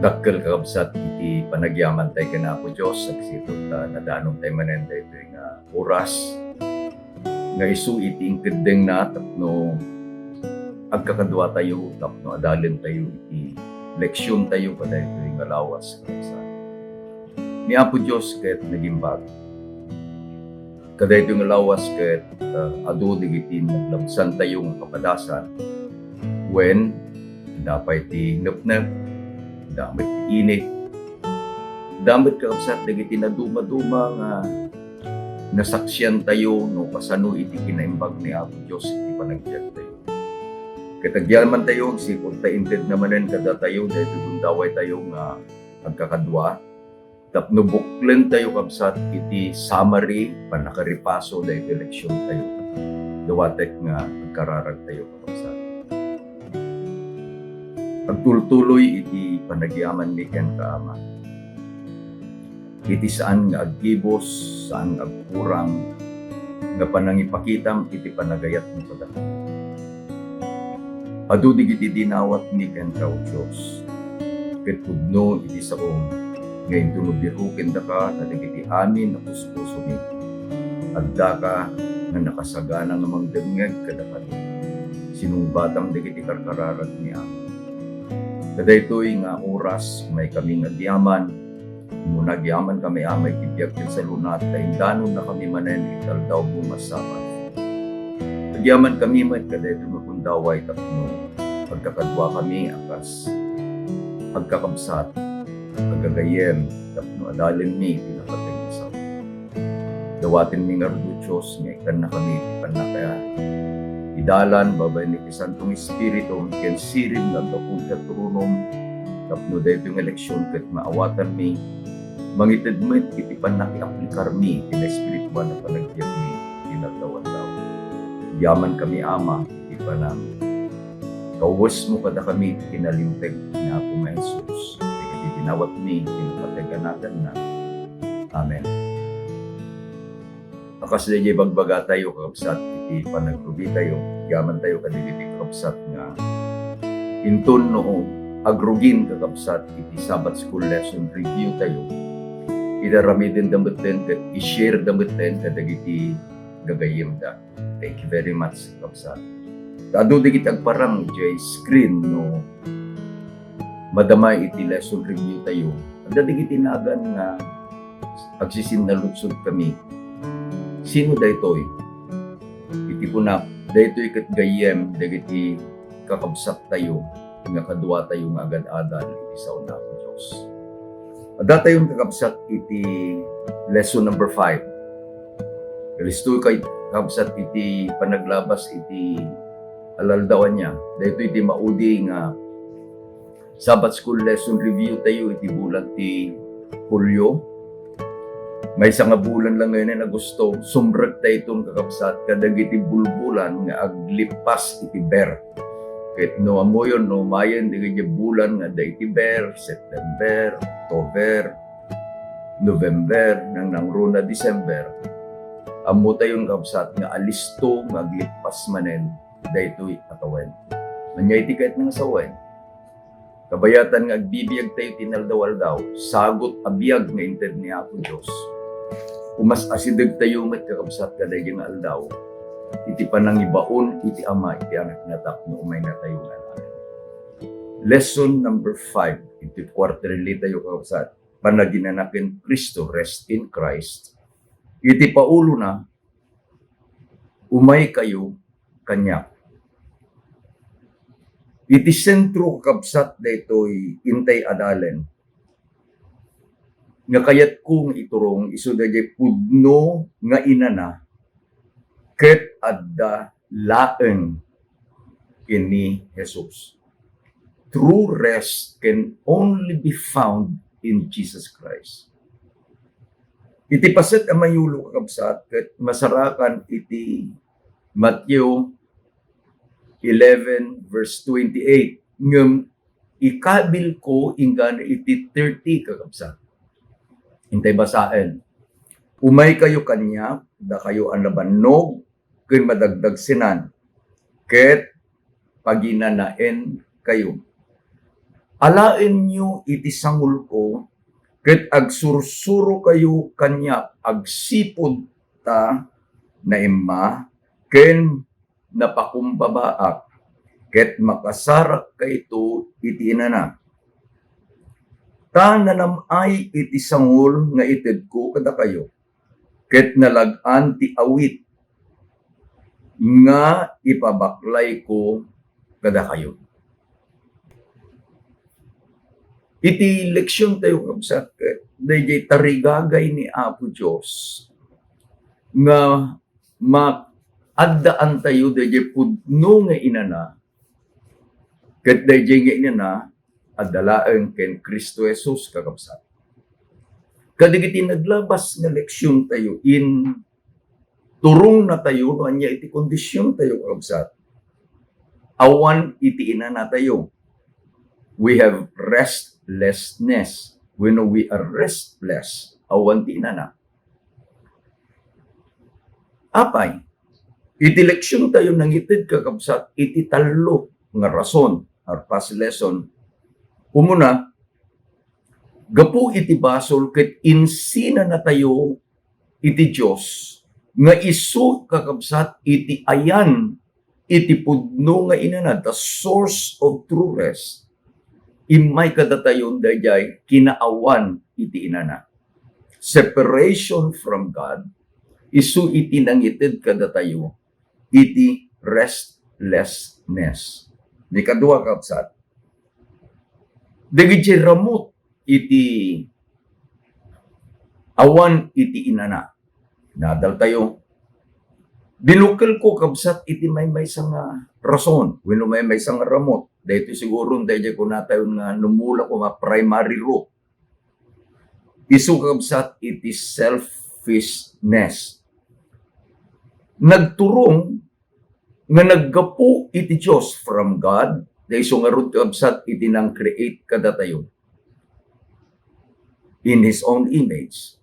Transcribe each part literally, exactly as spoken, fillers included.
Dakkel, kakabsat, iti panagyamantay ken Apo Dios, agsipud ta nadanon tay manen daytoy nga oras nga isu iti inkeddengna tapno agkakaduatayo, tapno adalentayo iti leksiontayo kadaytoy nga lawas, kakabsat. Ni Apo Dios ket nagimbag. Kadaytoy nga lawas ket, ah, adu dagiti naglabsantayo nga kapadasan. Wen, adda pay ti nepnep, adda met ti init, adda met, kakabsat, dagiti nadumaduma nga nasaksiantayo no kasano iti kinaimbag ni Apo Dios iti panagbiagtayo. Ket agyamantayo agsipud ta intedna manen kadatayo daytoy gundawaytayo nga agkakadua, tapno buklentayo, kabsat, iti summary, pannakaripaso daytoy leksiontayo. Dawatek nga agkararagtayo, kakabsat. Agtultuloy iti panagyamanmi kenka, Ama. Iti saan nga aggibus, saan nga agkurang, nga panangipakitam iti panagayatmo kadakami. Adu dagiti dinawatmi kenka, O Dios, ket pudno iti saom nga inton no biroken daka kadagiti amin a puspusomi, addaka nga nakasagana nga mangdengngeg kadakami. Sinungbatam dagiti karkararagmi, Ama. Kadaytoy nga oras, umaykami nga agyaman, Umuna agyamankami, Ama, iti biag ken salunat, ta indanonnakami manen iti aldawmo nga Sabat. Agyamankami met kadaytoy nga gundaway tapno agkakaduakami a kas agkakabsat, agagayyem tapno adalenmi ti napateg nga sao. Dawatenmi ngarud, O Dios, nga ikkannakami iti pannakaidalan babaen iti Santong Espiritu ken sirib nga aggapu iti tronom, tapno daytoy nga leksion ket maawatanmi, mangited met iti pannakiaplikarmi iti naespirituan a panagbiagmi iti nagdawatdaw. Agyamankami, Ama, iti panangkawesmo kadakami iti kinalinteg ni Apo nga Jesus, iti dinawatmi iti napateg a naganna. Amen. A kas daydiay ibagbagatayo, kakabsat, iti panagrugitayo, agyamantayo kadagiti kakabsat nga inton no agrugin, kakabsat, iti Sabbath School Lesson Review tayo, iraramidenda metten ket i-share da metten kadagiti gagayyemda. Thank you very much, kakabsat. Ta adu dagiti agparang idiay screen no madama iti lesson review tayo. Adda dagiti nagan nga agsisinnalutsotkami. Sino daytoy? Iti kunak, daytoy ket gayyem dagiti kakabsattayo nga kaduatayo nga agad-adal iti sao ni Apo Dios. Addatayon, kakabsat, iti lesson number five. Kalisto kay, kakabsat, iti panaglabas iti alaldawan niya. Daytoy iti maudi nga Sabbath School Lesson Review tayo iti bulan ti Hulyo. Maysa nga bulan lang ngayon, Agosto, sumrek tayton, kakabsat, kadagiti bulbulan nga aglippas iti Ber. Ket no ammoyon, no umayen dagiti bulan nga adda iti Ber, September, October, November, nangnangruna December, ammotayon, kabsat, nga alisto nga aglippas manen daytoy a tawen. Ania iti kayatna nga sawen? Kabayatan nga agbibiag tayo ti inaldaw-aldaw, sagut a biag nga inted ni Apo Dios. Umas-asideg tayo met, kakabsat, kadaydi nga aldaw iti panangibaon iti Ama iti Anakna tapno umayna tayo nga anaen. Lesson number five, iti quarterly tayo, kakabsat, panaginana ken Cristo, rest in Christ. Iti paulona, umaykayo kaniak. Iti sentro, kakabsat, daytoy intay adalen nga kayatko nga iturong isu daydiay pudno nga inana ket adda laeng ken ni Jesus. True rest can only be found in Jesus Christ. Iti paset a mayulo, kakabsat, ket masarakan iti Mateo eleven verse twenty-eight, ngem ikabilko inggana iti thirty, kakabsat. Intay basaen. Umaykayo kaniak, dakayo a nabannog ken madagdagsenan, ket paginanaenkayo. Alaenyo iti sangulko, ket agsursurokayo kaniak agsipud ta naimma ken napakumbabaak, ket makasarakkayto iti inana. Ta nanam-ay iti sangul nga itedko kadakayo, ket nalag-an ti awit nga ipabaklayko kadakayo. Iti leksion tayo, kabsat, dayjay tarigagay ni Apo Dios nga ma-, addaan tayo dayjay pudno nga inana, ket dayjay nga inana, adda laeng ken Cristo Jesus, kakabsat. Kadagiti naglabas nga leksion tayo, in turong na tayo no ania iti kondisyon tayo, kakabsat. Awan iti inana tayo. We have restlessness. When we are restless, awan ti inana. Apay, iti leksion tayo nangited, kakabsat, iti tallo nga rason, our past lesson. Umuna, gapu iti basol ket insinana tayo iti Dios nga isu, kakabsat, iti ayan iti pudno nga inana, the source of true rest, immay kadatayon dayjay kinaawan iti inana. Separation from God, isu iti nangited kadatayo iti restlessness. Ni kadua, kabsat, dagiti ramut iti awan iti inana. Nadal tayo. Dinukkel ko, kabsat, iti maymaysa nga rason, wenno maymaysa nga ramut. Daytoy siguro, dayjay kuna tayo nga numula ko nga primary root. Isu, kabsat, iti selfishness. Nagturong nga naggapu iti Dios, from God, daysu ngarud, kabsat, iti nang-create kadatayo in His own image.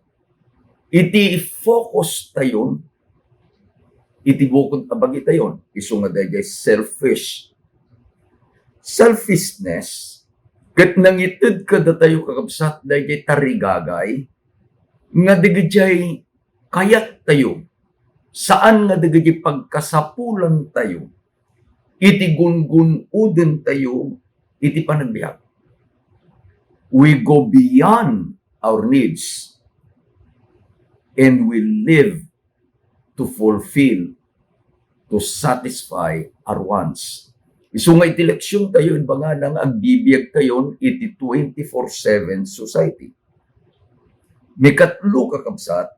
Iti focus tayon iti bukod a bagitayon, isu nga dayjay selfish. Selfishness, ket nangited kadatayo, kakabsat, dayjay tarigagay nga dagijay kayat tayo, saan nga dagiti pagkasapulan tayo iti gungun-oden tayo iti panagbiag. We go beyond our needs and we live to fulfill, to satisfy our wants. Isu nga iti leksion tayo, imbagana nga agbibiag tayon iti twenty-four seven society. Mikatlo, kakabsat,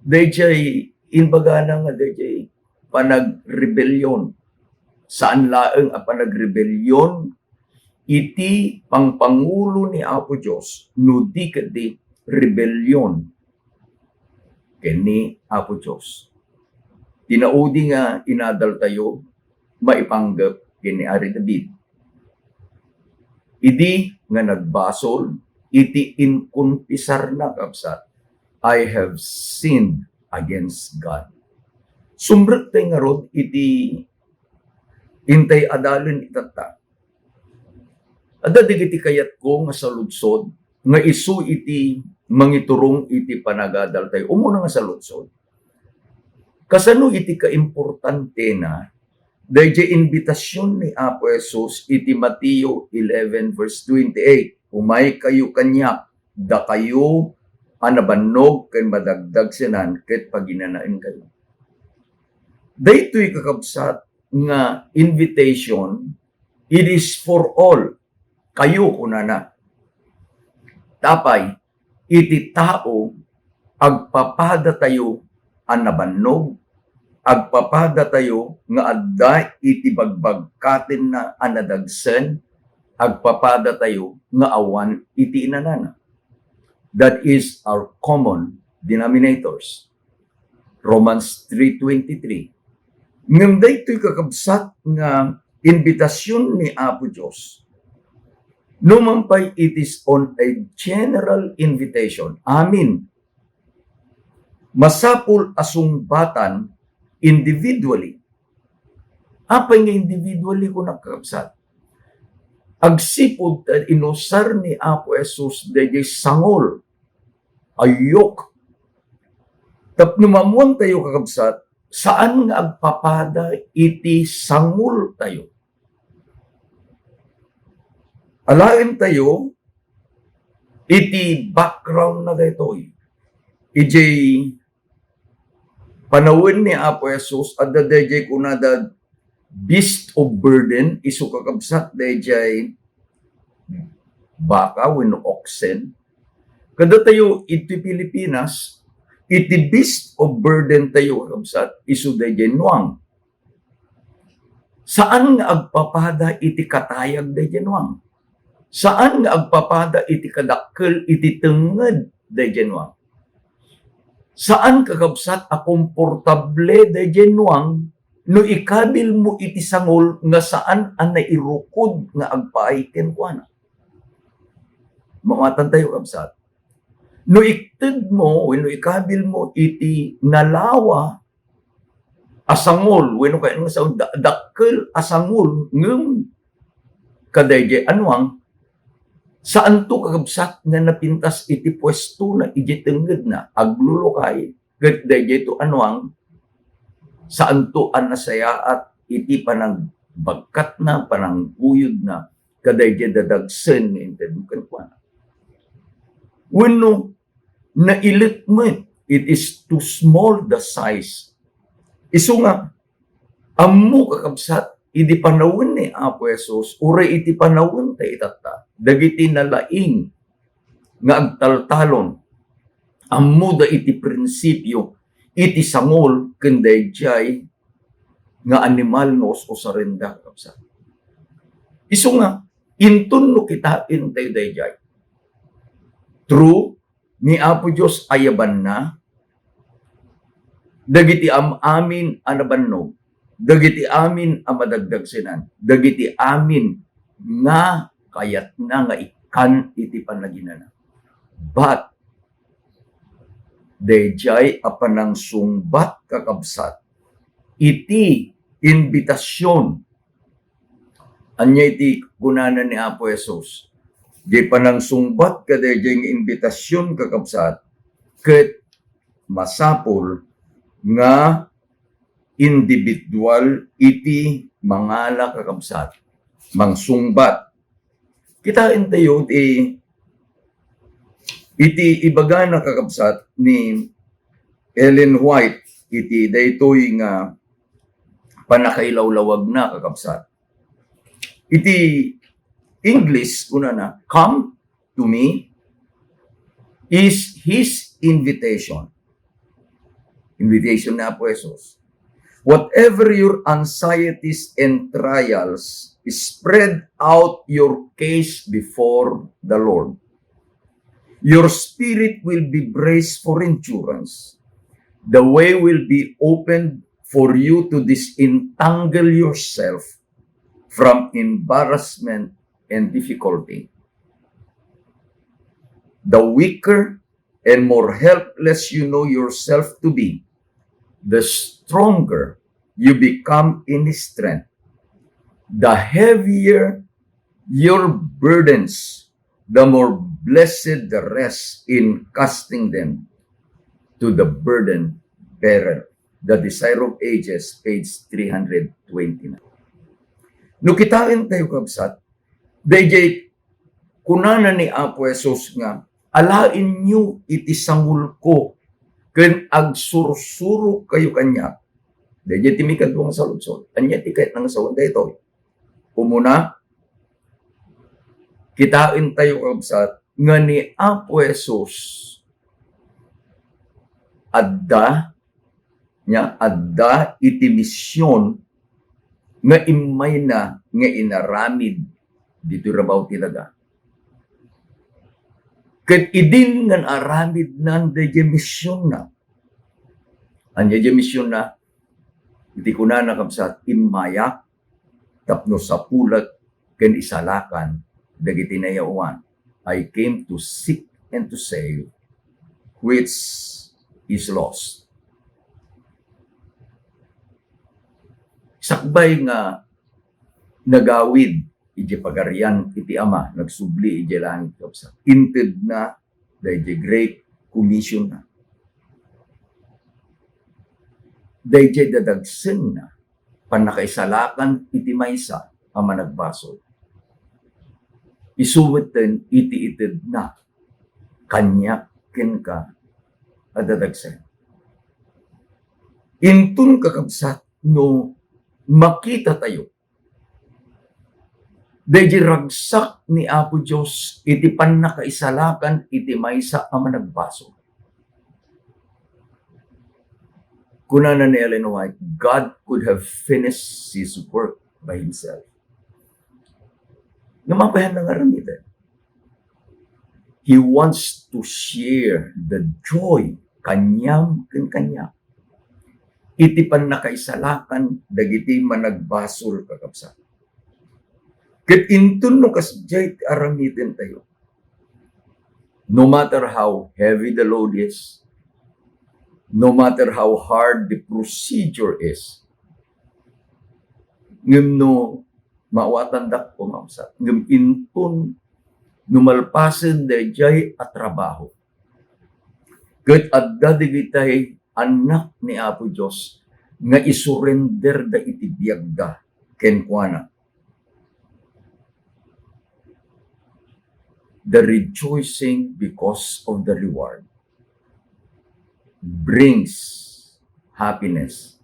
dayjay imbagana nga dayjay panagrebellion. Saan laeng a panagrebellion iti pangpangulo ni Apo Dios, no di ketdi rebellion ken ni Apo Dios. Ti naudi nga inadal tayo, maipanggep ken ni Ari David. Idi nga nagbasol iti inkonpisarna, kabsat, "I have sinned against God." Sumrek tay ngarud iti intay adalen itatta. Adda dagiti kayatko nga saludsod nga isu iti mangiturong iti panagadal tayo. Umuna nga saludsod, kasano iti kaimportantena dayjay inbitasion ni Apo Jesus iti Mateo eleven verse twenty-eight, "Umaykayo kaniak, dakayo a nabannog ken madagdagsenan, ket paginanaenkayo." Daytoy, kakabsat, nga invitation, it is for all. Kayo, kunana. Apay, iti tao, agpapadatayo a nabannog, agpapadatayo nga adda iti bagbagkatenna a nadagsen, agpapadatayo nga awan iti inanana. That is our common denominators. Romans three twenty-three. Ngem daytoy, kakabsat, nga inbitasion ni Apo Dios, no man pay it is on a general invitation, amin, masapul a sungbatan individually. Apay nga individually, kunak, kakabsat? agsipud ta inusar ni Apo Jesus daydiay sangol a yoke. Tapno maammuantayo, kakabsat, saan nga agpapada iti sangoltayo. Alaentayo iti background na daytoy. Idiay panawen ni Apo Jesus, adda daydiay kunada beast of burden, isu, kakabsat, daydiay baka wenno oxen. Kadatayo iti Pilipinas, iti beast of burden tayo, kakabsat, isu daydiay nuang. Saan nga agpapada iti katayag daydiay nuang. Saan nga agpapada iti kadakkel iti tengnged daydiay nuang. Saan, kakabsat, a komportable daydiay nuang no ikabilmo iti sangol nga saan a nairukod nga agpaay kenkuana. Maamatantayo, kabsat. No iktedmo wenno ikabilmo iti nalawa a sangol, wenno kayatna nga sangol, da-, dakkel a sangol, ngem kadaydiay a nuang, saanto, kakabsat, nga napintas iti puestona idiay tengngedna, aglulukay, ket daydiayto a nuang, saanto a nasayaat iti panangbagkatna, panangguyodna, kadaydiay dadagsen nga intedmo kenkuana. Wenno, nailet met, it is too small the size. Isu nga, ammo, kakabsat, idi panawen ni Apo Jesus, uray iti panawen ta itatta, dagiti nalaing nga agtaltalon, ammoda iti prinsipio, iti sangol, ken daydiay nga animal nga us-usarenda, kakabsat. Isu nga, inton no kitaentayo daydiay, true, ni Apo Dios ayabanna dagiti am-amin a nabannog, dagiti amin a madagdagsenan, dagiti amin nga kayatna nga ikkan iti panaginana. But, daydiay a panangsungbat, kakabsat, iti inbitasion. Ania iti kunana ni Apo Jesus? Di panangsungbat kadaydiay nga inbitasion, kakabsat, ket masapul nga individual iti mangala, kakabsat, mangsungbat. Kitaentayo ti, iti ibagana, kakabsat, ni Ellen White iti daytoy nga pannakailawlawagna, kakabsat. Iti English, kunana, "Come to me" is his invitation. Invitation ni Apo Jesus. "Whatever your anxieties and trials, spread out your case before the Lord. Your spirit will be braced for endurance. The way will be opened for you to disentangle yourself from embarrassment and difficulty. The weaker and more helpless you know yourself to be, the stronger you become in His strength. The heavier your burdens, the more blessed the rest in casting them to the burden bearer." The Desire of Ages, page three hundred twenty-nine. No kitaentayo, kabsat, daydiay kunana ni Apo Jesus nga, "Alaenyo iti sangolko ken agsursurokayo kaniak." Daydiay ti mikadua nga saludsod. Ania ti kayatna nga sawen daytoy? Umuna, kitaentayo, kabsat, nga ni Apo Jesus adda, nia, adda iti mision nga immayna nga inaramid ditoy rabaw ti daga. Ket idin nga naaramidnan daydiay misionna. Ania diay misionna? Iti kunana, kabsat, "Immayak tapno sapulek ken isalakan dagiti nayawan. I came to seek and to save which is lost." Sakbay nga nagawid idiay Pagarian iti Ama, nagsubli idiay langit, kabsat. Intedna daydiay Great Commission na. Daydiay dadagsenna, pannakaisalakan iti maysa a managbasol. Isu metten iti itedna kaniak kenka a dadagsen. Inton, kakabsat, no makitatayo daydiay ragsak ni Apo Dios iti pannakaisalakan iti maysa a managbasol. Kunana ni Ellen White, "God could have finished his work by himself." Ngem apay a nangaramiden? He wants to share the joy kaniam ken kaniak iti pannakaisalakan dagiti managbasol, kakabsat. Ket inton no kasdiay ti aramidentayo, no matter how heavy the load is, no matter how hard the procedure is, ngem no maawatandak, kakabsat, ngem inton no malpasen daydiay a trabaho, ket adda dagitay annak ni Apo Dios nga isurrenderda iti biagda kenkuana. The rejoicing because of the reward brings happiness.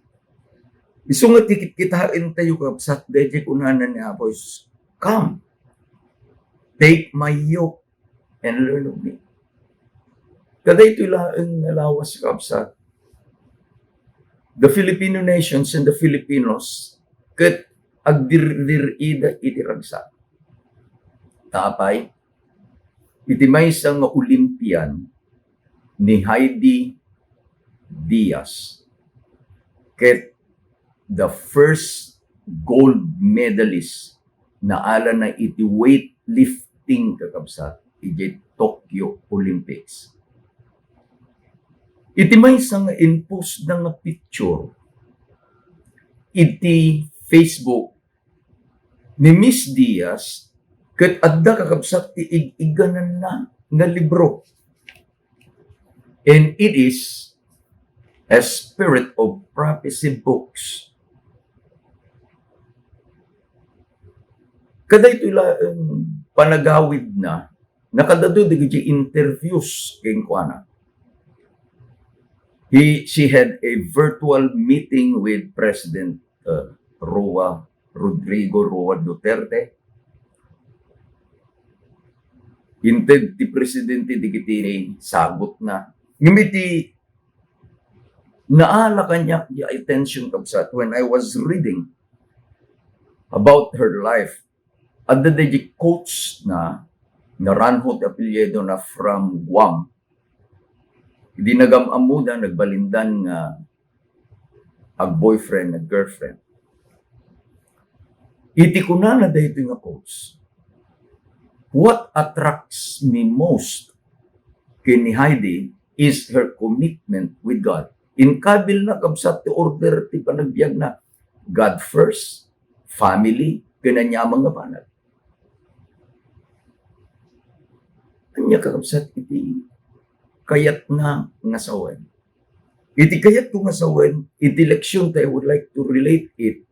Isu nga ti kitkitaentayo, kabsat, daydiay kunana ni Apo Jesus, "Come, take my yoke and learn of me." Kadaytoy laeng nga lawas, kabsat. The Filipino nations and the Filipinos ket agdirdir-ida iti ragsak. Ta apay, iti maysa nga Olympian ni Heidi Diaz ket the first gold medalist naalana iti weightlifting, kakabsat, idiay Tokyo Olympics. Iti maysa nga in-post na nga picture iti Facebook ni Miss Diaz, ket adda, kakabsat, ti ig-igananna nga libro. And it is a Spirit of Prophecy books. Kadaytoy laeng panagawidna, nakadado dagiti interviews kenkuana. He, she had a virtual meeting with President, uh, Roa, Rodrigo Roa Duterte. Inted ti presidente dagiti sagutna. Ngem iti naala kaniak ti attention, kabsat, when I was reading about her life, adda daydi coach na, nga Ranho ti apelyido na, from Guam. Idi nagam-ammoda, nagbalindan nga ag-boyfriend, ag-girlfriend. Iti kunana daytoy nga coach, "What attracts me most ken ni Heidi is her commitment with God." Inkabilna, kabsat, ti order ti panagbiagna. God first, family, ken aniaman nga banag. Ania, kakabsat, iti kayatna nga sawen? Iti kayatko nga sawen, iti leksion ta, I would like to relate it.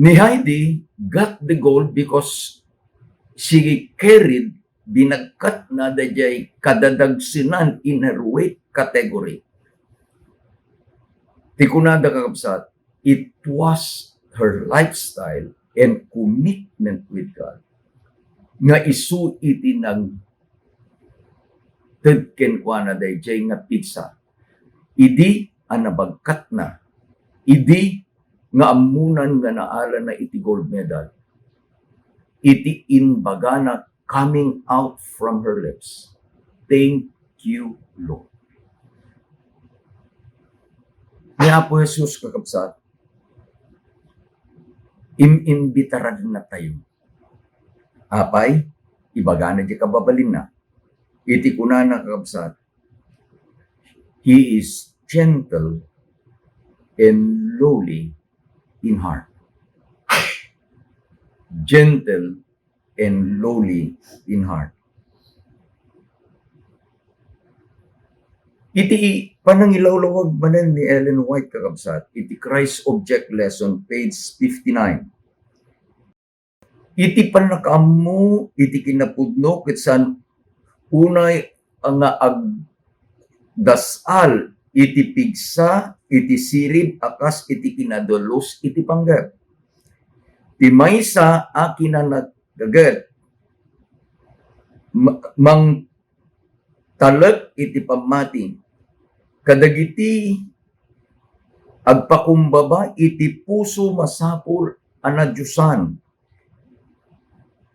Ni Heidi got the gold because she carried, binagkatna daydiay kadadagsenan in her weight category. Ti kunada, kakabsat, it was her lifestyle and commitment with God nga isu iti nagted kenkuana daydiay nga petsa. Idi a nabagkatna, idi nga ammonan nga naalana iti gold medal, iti imbagana coming out from her lips, "Thank you, Lord." Ni Apo Jesus, kakabsat, im-imbitaranna tayo. Apay, ibagana di kababalinna. Iti kunana, kakabsat, "He is gentle and lowly in heart." gentle and lowly in heart. Iti panangilawlawag manen ni Ellen White, kakabsat, iti Christ Object Lesson, page fifty-nine. Iti pannakaammo iti kinapudno ket saan unay nga agdasal iti pigsa iti sirib a kas iti kinadalus iti panggep. Ti maysa a kinanagaget ma-, mangtalek iti pammati kadagiti agpakumbaba iti puso masapul a nadiosan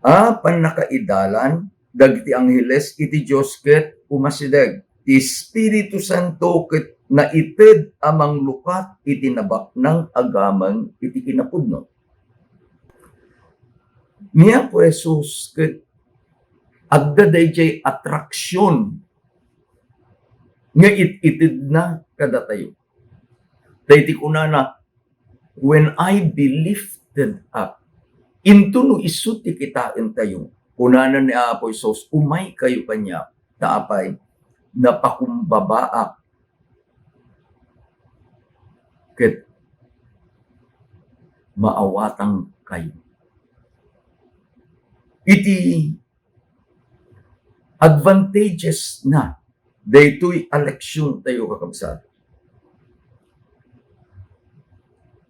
a pannakaidalan dagiti angheles iti Dios ket umasideg. Ti Espiritu Santo ket naited a manglukat iti nabaknang a gameng iti kinapudno. Ni Apo Jesus ket adda daydiay attraction nga it-itedna kadatayo. Daydi kunana, "When I be lifted up," into no isu ti kitaentayo, kunana ni Apo Jesus, "Umaykayo kaniak, ta apay, napakumbabaak ket maawatangkayo." Iti advantages na daytoy a leksion tayo, kakabsat.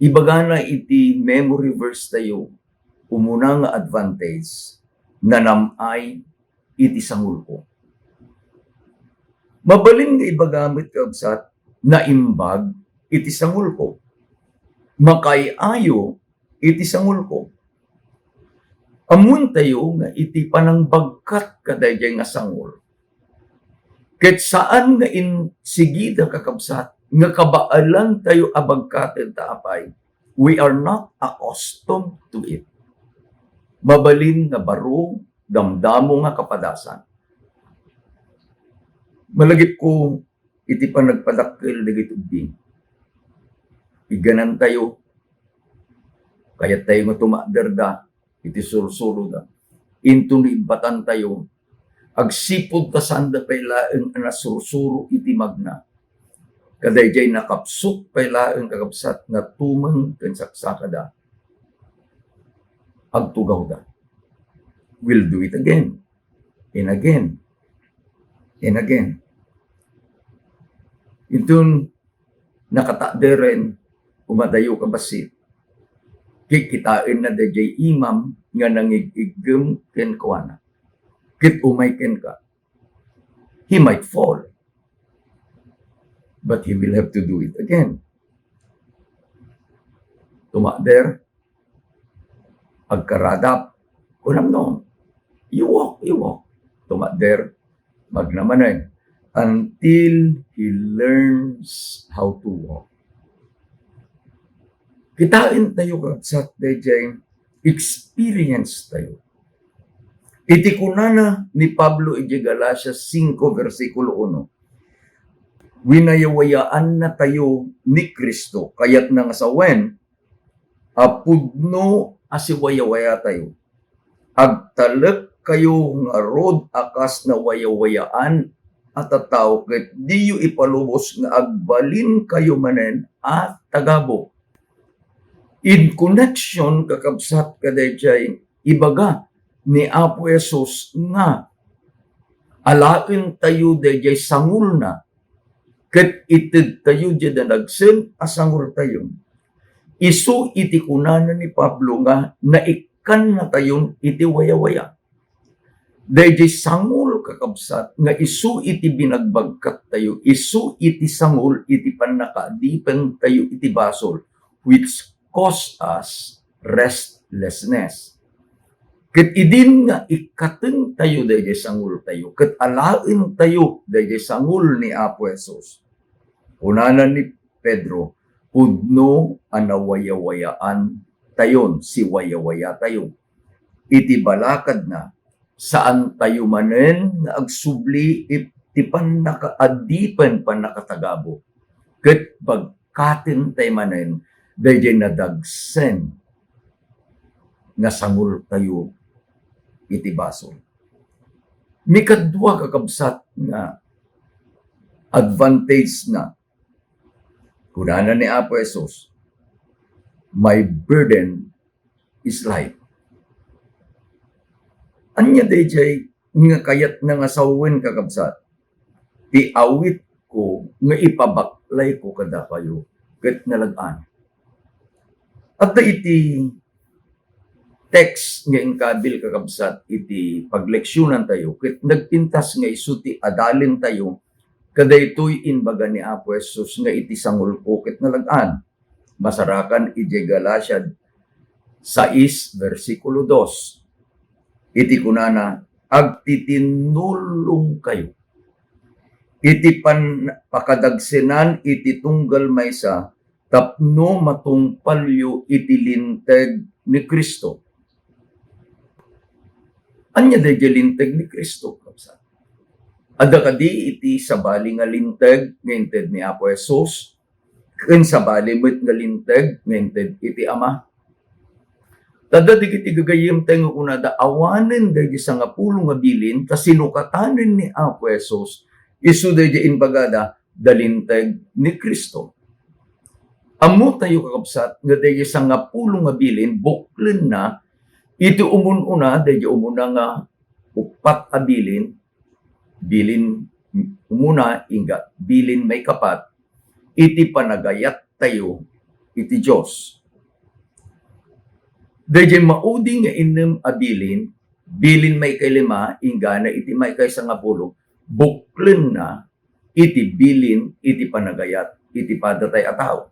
Ibagana iti memory verse tayo, umuna nga advantage, nanam-ay iti sangulko. Mabalin nga ibaga met, kakabsat, naimbag iti sangulko. Makaay-ayo iti sangulko. Ammoentayo nga iti panangbagkat kadaydiay nga sangul, ket saan nga insigida, kakabsat, nga kabaelantayo a bagkaten ta apay, we are not accustomed to it. Mabalin nga baro, damdamo nga kapadasan. Malagipko iti panagpadakkel dagiti ubbing. Igganantayo, kayattayo nga tumakderda iti sursuroda. Inton ibatantayo, agsipud ta saanda pay laeng a nasursuro iti magna. Kadaydiay nakapsut pay laeng, kakabsat, nga tumeng ken saksakada. Agtugawda. We'll do it again and again and again. Inton nakatakderen, umadayo ka bassit. Kikitaenna daydiay imam nga nangig-iggem kenkuana. Ket umay kenka. He might fall, but he will have to do it again. Tumakder, agkaradap, kunam no, you walk, you walk. Tumakder, magna manen, until he learns how to walk. Kitaentayo, kakabsat, daydiay experience tayo. Iti kunana ni Pablo iti Galacia cinco versikulo uno, "Winayawayaannatayo ni Cristo," kayatna nga sawen, a pudno a siwayawayatayo. Agtalekkayo ngarud a kas nawayawayaan a tattao ket diyo ipalubos nga agbalinkayo manen a tagabu. In connection, kakabsat, kadaydiay ibaga ni Apo Jesus nga alaentayo daydiay sangulna ket itedtayo diay danagsen a sangultayo. Isu iti kunana ni Pablo nga naikkannatayon iti wayawaya. Daydiay sangul, kakabsat, nga isu iti binagbagkattayo, isu iti sangul iti pannakaadipentayo iti basol, which cause us restlessness. Ket idin nga ikkatentayo daydiay sangultayo, ket alaentayo daydiay sangul ni Apo Jesus. Kunana ni Pedro, pudno a nawayawayaan tayon, siwayawayatayo. Iti balakadna, saantayo manen nga agsubli iti pannakaadipen, pannakatagabu, ket bagkatentay manen daydiay nadagsen nga sangultayo iti basol. Mikadua, kakabsat, nga advantage na, kunana ni Apo Jesus, "My burden is light." Ania daydiay nga kayatna nga sawen, kakabsat? Ti awitko nga ipabaklayko kadakayo ket nalag-an. Adda iti text nga inkabil, kakabsat, iti pagleksionantayo ket nagpintas nga isu ti adalentayo kadaytoy imbaga ni Apo Jesus nga, "Iti sangulko ket nalag-an." Masarakan idiay Galacia sais, bersikulo dos, iti kunana, "Agtitinulongkayo iti pan-, pakadagsenan iti tunggal maysa tapno matungpalyo iti linteg ni Cristo." Ania daydiay linteg ni Cristo, kabsat? Adda kadi iti sabali nga linteg nga inted ni Apo Jesus ken sabali met nga linteg nga inted iti Ama? Ta adda dagiti gagayyemtayo nga kunada, awanen daydi sangapulo nga bilin ta sinukatanen ni Apo Jesus isu daydi imbagada, da linteg ni Cristo. Ammotayo, kakabsat, nga daydi sangapulo nga bilin, buklenna iti umun-una, daydi umuna nga uppat a bilin, bilin umuna, inga bilin maikapat, iti panagayattayo iti Dios. Daydi maudi nga innem a bilin, bilin maikaylima, inggana iti maikaysangapulo, buklenna iti bilin iti panagayat iti padatay a tao.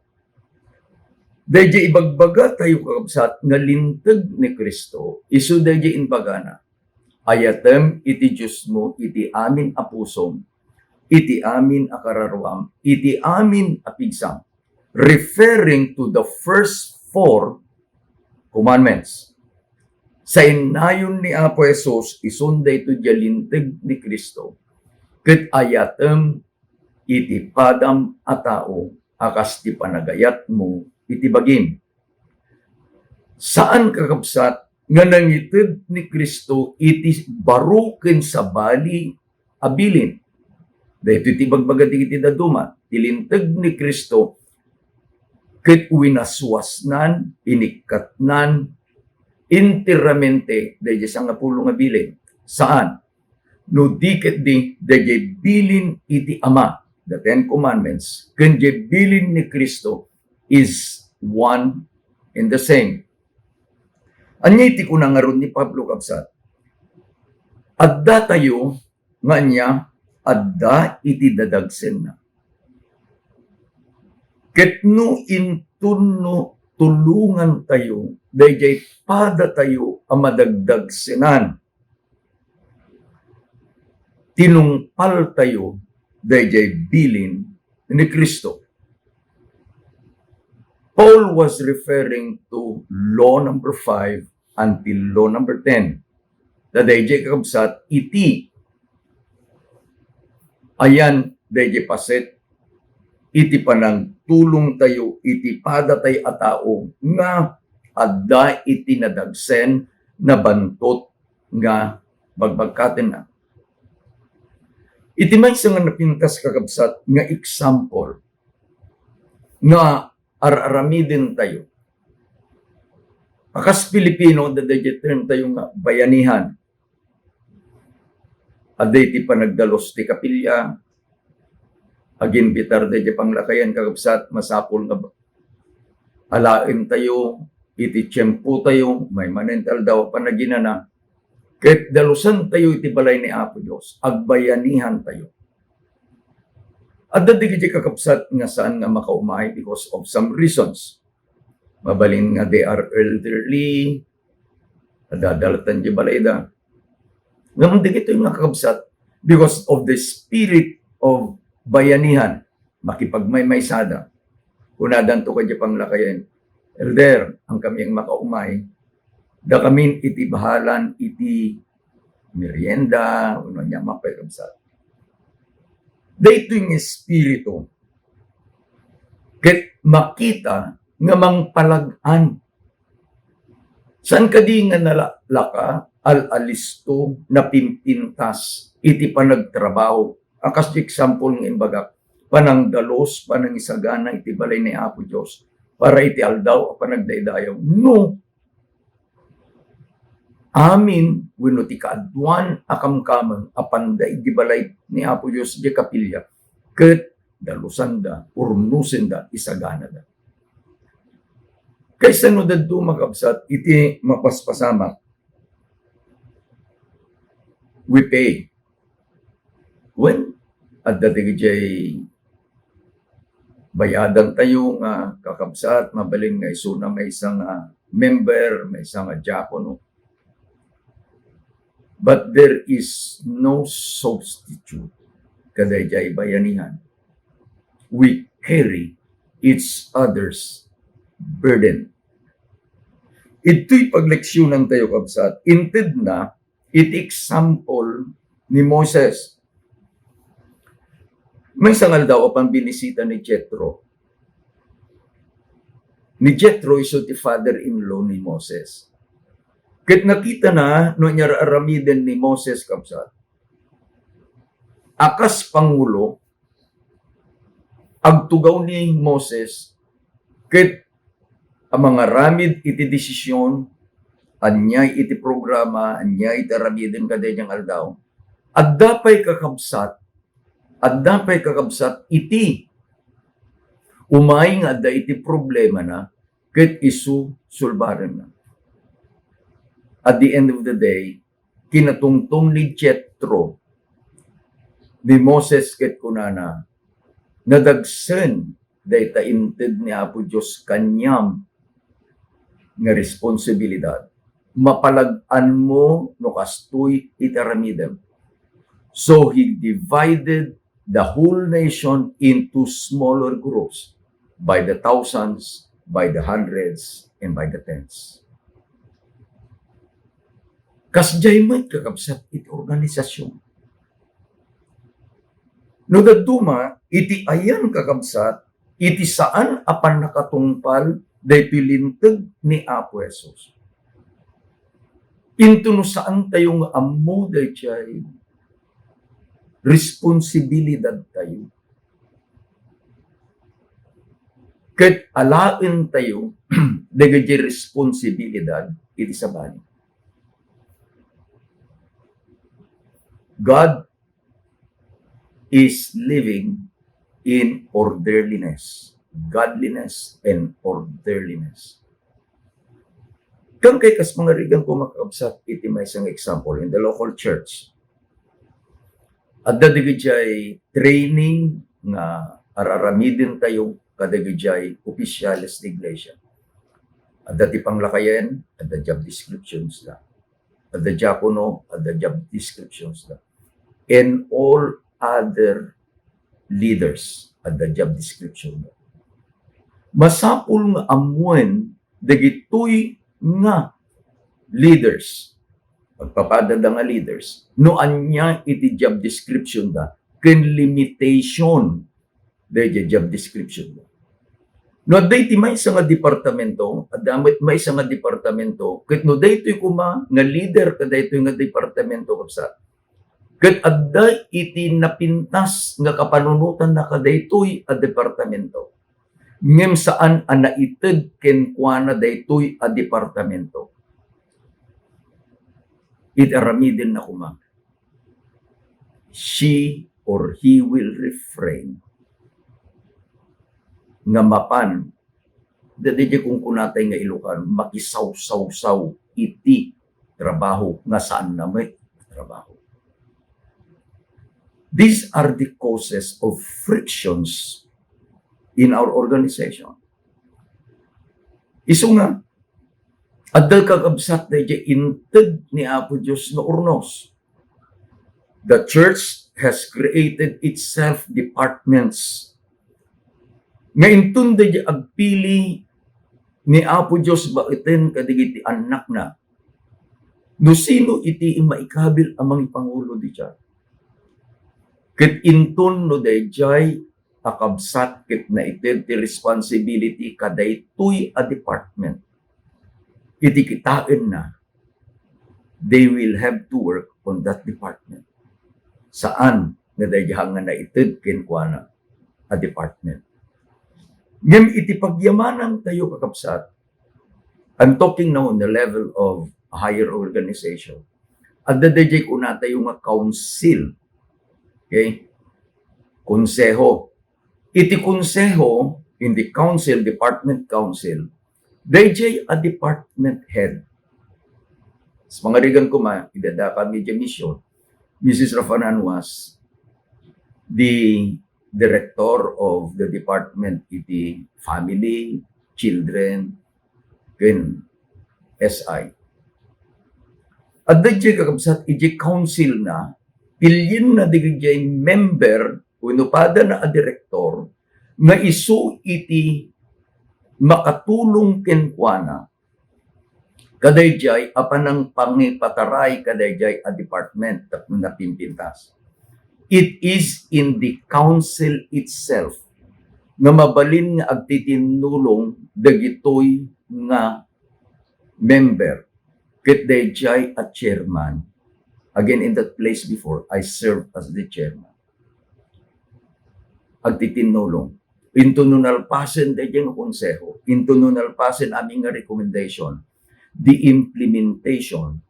Daydi ibagbagatayo, kakabsat, nga linteg ni Cristo, isu daydi imbagana, "Ayatem iti Diosmo iti amin a pusom, iti amin a kararuam, iti amin a pigsam," referring to the first four commandments. Sainayon ni Apo Jesus isun daytoy diay linteg ni Cristo, ket ayatem iti padam a tao a kas ti panagayatmo iti bagim. Saan, kakabsat, nga nangited ni Cristo iti baro ken sabali a bilin. Daytoy ti ibagbaga dagiti dadduma, ti linteg ni Cristo ket winaswasnan, inikkatnan enteramente daydi sangapulo nga bilin. Saan? No di ketdi daydi bilin iti Ama, the Ten Commandments, ken diay bilin ni Cristo is one and the same. Ania iti kuna ngarud ni Pablo, kabsat? Addatayo nga ania? Adda iti dadagsenna. Ket no inton no tulongantayo daydiay padatayo a madagdagsenan, tinungpaltayo daydiay bilin ni Cristo. Paul was referring to law number five until law number ten. Ta daydiay, kakabsat, iti ayan daydiay paset iti panagtulongtayo iti padatay a tao nga adda iti nadagsen, nabantot nga bagbagkatenna. Iti maysa nga napintas, kakabsat, nga example nga ar-aramidentayo. A kas Pilipino, adda daydiay term tayo nga bayanihan. Adda iti panagdalus ti kapilya, agimbitar daydiay panglakayen, kakabsat, masapul nga alaentayo iti tiempotayo, maymanen ti aldaw a panaginana, ket dalusantayo iti balay ni Apo Dios, agbayanihantayo. Adda dagiti kakabsat nga saan nga makaumay because of some reasons. Mabalin nga they are elderly, adda dalatan ti balayda. Ngem dagitoy nga kakabsat, because of the spirit of bayanihan, makipagmaymaysada. Kunadanto kadi panglakayen, "Elder, ang kami ang makaumay. Dakamin iti bahalan iti merienda," wenno ania man pay, kabsat. Daytoy nga espiritu ket makita nga mangpalag-an. Saan kadi nga nalaklaka, al-alisto, napimpintas iti panagtrabaho? A, kas example nga imbagak, panangdalus, panangisagana iti balay ni Apo Dios para iti aldaw a panagdaydayaw. No, amin wenno ti kaaduan a kamkameng a panda iti balay ni Apo Dios diay kapilya, ket dalusanda, urnosenda, isaganada. Kaysa no dadduma, kakabsat, iti mapaspasamak, we pay. Wen, adda dagijay bayadantayo nga, kakabsat, mabalin nga isuna maysa nga member, maysa nga diakono. But there is no substitute kadaydiay bayanihan. We carry each other's burden. Itoy pagleksiyonantayo, kabsat, intedna iti example ni Moses. Maysa nga aldaw, apan binisita ni Jethro. Ni Jethro isu ti father-in-law ni Moses. Ket nakitana no ania aramiden ni Moses, kabsat. A kas pangulo, agtugaw ni Moses ket a mangaramid iti desisyon, ania iti programa, ania iti aramiden kadaydiay nga aldaw. Adda pay, kakabsat, adda pay, kakabsat, iti umay nga adda iti problemana ket isu sulbarenna. At the end of the day, kinatungtong ni Jethro ni Moses ket kunana, "Nadagsen dayta inted ni Apo Dios kaniam nga responsibilidad. Mapalag-anmo no kastoy iti aramidem." So he divided the whole nation into smaller groups, by the thousands, by the hundreds, and by the tens. Kasdiay met, kakabsat, iti organisasyon. No dadduma, iti ayan, kakabsat, iti saan a pannakatungpal daytoy linteg ni Apo Jesus. Inton no saantayo nga ammo daydiay responsibilidadtayo, ket alaentayo dagiti responsibilidad iti sabali. God is living in orderliness, godliness and orderliness. Ken kay kas pangarigan ko, kakabsat, iti maysa nga example in the local church. Adda dagijay training nga ar-aramidentayo kadagijay opisyales ti iglesia. Adda ti panglakayen, adda job descriptions da. Adda diakono, adda job descriptions da. And all other leaders, adda job description da. Masapul nga ammoen dagitoy nga leaders, pagpapadada nga leaders, no ania iti job description da, ken limitation daydiay job description da. No adda iti maysa nga departamento, adda met maysa nga departamento, ket no daytoy koma nga leader kadaytoy nga departamento, kabsat, ket adda iti napintas nga kapanunotanna kadaytoy a departamento, ngem saan a naited kenkuana daytoy a departamento, iti aramidenna koma, she or he will refrain nga mapan, daydiay kunkunatay nga Ilocano, makisawsawsaw iti trabaho nga saanna met a trabaho. These are the causes of frictions in our organization. Isu nga, adda, kakabsat, daydiay inted ni Apo Dios nga urnos. The church has created itself departments. Nga inton daydiay agpili ni Apo Dios baeten kadagiti annakna, no sino iti maikabil a mangipangulo daydiay. Ket inton no daydiay a kabsat ket naited ti responsibility kadaytoy a department, iti kitaenna, they will have to work on that department. Saan nga daydiay nga naited kenkuana a department. Ngem iti pagyamanantayo, kakabsat, I'm talking now on the level of a higher organization. Adda daydiay kunatayo nga council. Okay? Konseho. Iti konseho, in the council, department council, daydiay a department head. Sa pangarigan koma, idadakan mi diay mission, Missus Rafanan was the director of the department iti family, children, ken S I. Adda diay, kakabsat, iti council na, pilienna dagiti member wenno padana a direktor nga isu iti makatulong kenkuana kadaydiay a panangpangipataray kadaydiay a department tapno napimpintas. It is in the council itself nga mabalin nga agtitinnulong dagitoy nga member ket daydiay a chairman. Again, in that place before, I serve as the chairman. Agtitinnulong. Inton no nalpasen daydiay nga konseho, inton no nalpasen amin nga recommendation, the implementation,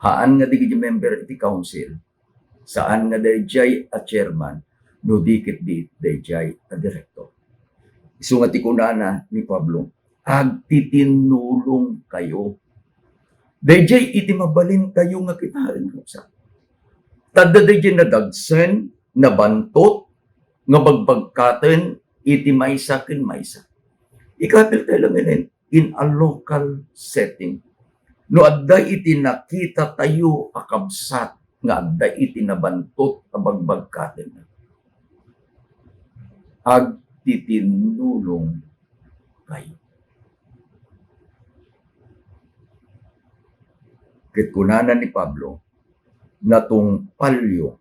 haan nga dagiti member iti council, saan nga daydiay a chairman, no di ket di daydiay a direktor. Isu nga ti kunana ni Pablo, "Agtitinnulongkayo." Daydiay iti mabalintayo nga kitaen, kakabsat. Ta adda daydiay nadagsen, nabantot, nga bagbagkaten iti maysa ken maysa. Ikapiltayo laengen in a local setting. No adda iti nakitatayo a kabsat nga adda iti nabantot a bagbagkatenna, agtitinnulongkayo. Ket kunana ni Pablo, natungpalyo,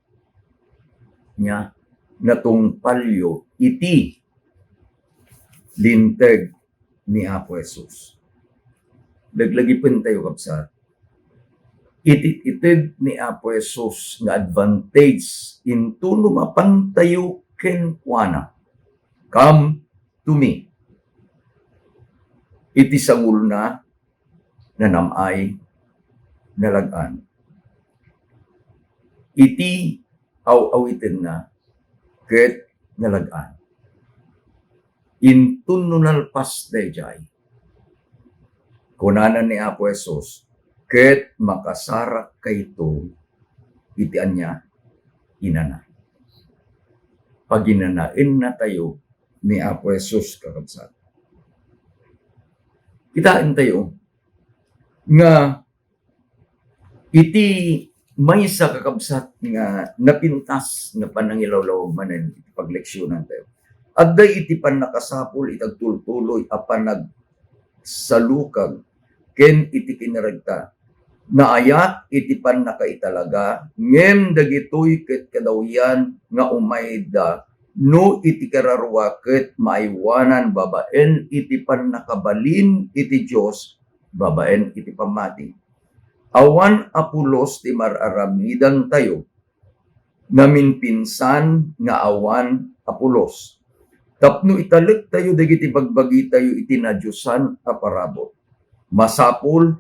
nia, natungpalyo iti linteg ni Apo Jesus. Laglagipentayo, kabsat, iti ited ni Apo Jesus nga advantage inton no mapantayo kenkuana. Come to me. Iti sangulna, nanam-ay, nalag-an. Iti aw-awitenna ket nalag-an. Inton no nalpas daydiay, kunana ni Apo Jesus, "Ket makasarakkayto iti ania? Inana." Paginanaennatayo ni Apo Jesus, kakabsat. Kitaentayo nga iti maysa, kakabsat, nga napintas nga panangilawlawag manen iti pagleksionantayo, adda iti pannakasapul iti agtultuloy a panagsalukag ken iti kinaragta. Naayat iti pannakaitalaga, ngem dagitoy ket kadawyan nga umayda no iti kararua ket maaywanan babaen iti pannakabalin iti Dios babaen iti pammati. Awan a pulos ti mar-aramidantayo, naminpinsan nga awan a pulos, tapno italektayo dagiti bagbagitayo iti nadiosan a parabur. Masapul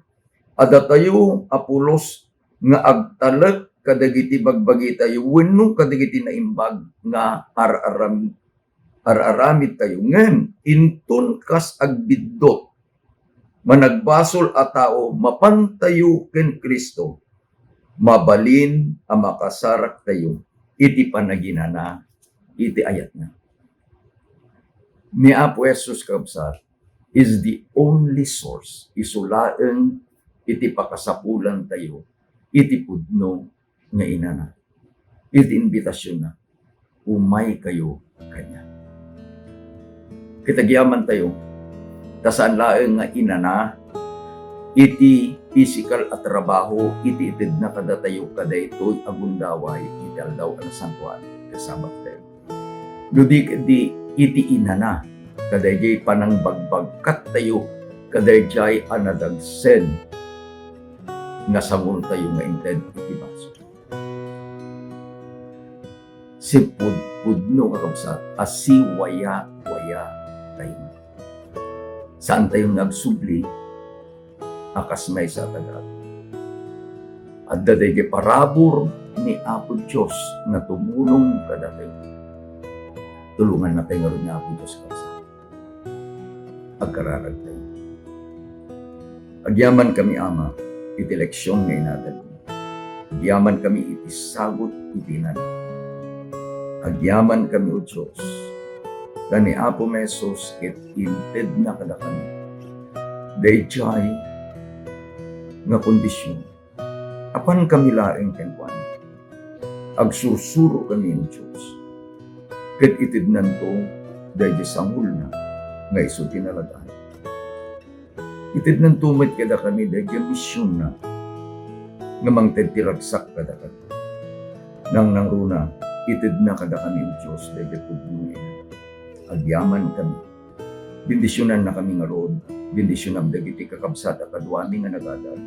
a datayo a pulos nga agtalek kadagiti bagbagitayo wenno kadagiti naimbag nga ar-aram-, ar-aramidtayo. Ngem inton kas agbiddut, managbasol a tao, mapantayo ken Cristo, mabalin a makasaraktayo iti panaginana iti ayatna. Ni Apo Jesus, kabsat, is the only source. Isu laeng iti pakasapulantayo iti pudno nga inana. Iti imbitasionna, umaykayo kaniak. Ket agyamantayo, ta saan laeng nga inana iti pisikal a trabaho iti itedna kadatayo kadaytoy a gundaway iti aldaw a nasantoan, ket Sabat tayo. No di ket di iti inana kadaydiay panangbagbagkattayo kadaydiay a nadagsen nga sangultayo nga inted iti basol. Sipudpudno, kakabsat, a siwayawaya tayo. Saantayo nga agsubli a kas maysa a taga-Apo. Adda daydiay parabur ni Apo Dios nga tumulong kadatayo. Tulonganna tayo ngarud ni Apo Dios, kakabsat. Agkararagtayo. Agyamankami, Ama, iti leksion nga inadalmi. Agyamankami iti sagut iti inadalmi. Agyamankami, O Dios, ta ni Apo Jesus ket intedna kadakami daydiay nga kondision. Apankami laeng kenkuana. Agsursurokami, O Dios, ket itednanto daydiay sangulna nga isu ti nalad-ad. Itednanto met kadakami daydiay misionna nga mangted ti ragsak kadakami. Nangnangruna, itedna kadakami, O Dios, daydiay pudno nga ina. Agyamankami. Bendisionannakami ngarud. Bendisionam dagiti kakabsat a kaduami nga nagadal.